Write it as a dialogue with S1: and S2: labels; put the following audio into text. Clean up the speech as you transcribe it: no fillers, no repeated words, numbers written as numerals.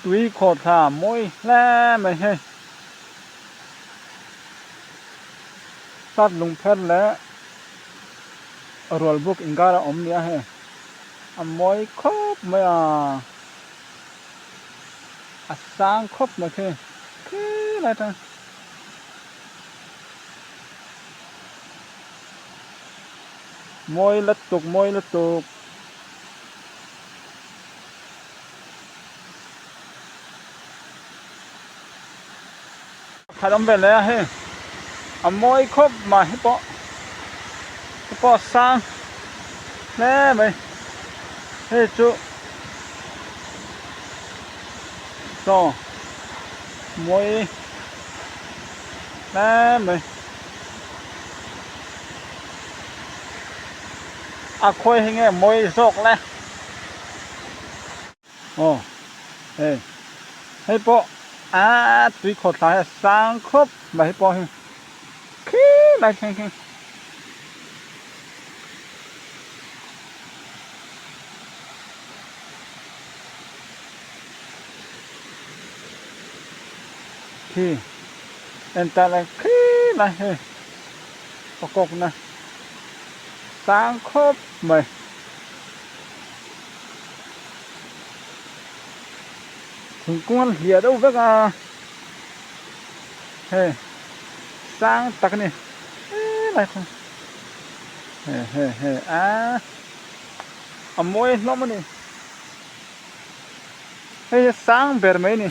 S1: Tui khawhthla mawi hle mai hei. Sat lungpher leh rual buk inkar a awm nia hei. A mawi khawp mai a. A sang khawp mai khi. Khi lai tang. Mawi lutuk mawi lutuk. Khat awm ve leh a hei a mawi khawp mai hi pawh hi pawh a sang hle mai hei chu saw mawi hle mai a khawi hi nge mawi zawk le. Aw hei hei pawh aaa tui khawthla hi a sang khawp mai hei pawh hi khi lai thleng khi khi en ta là khi lai hei a kawk na sang khawp mai. Thingkung an hliah deuh vek a hei sang tak a ni helai khaw he he he a a mawi hlawm a ni hei hi sang ber mai a ni.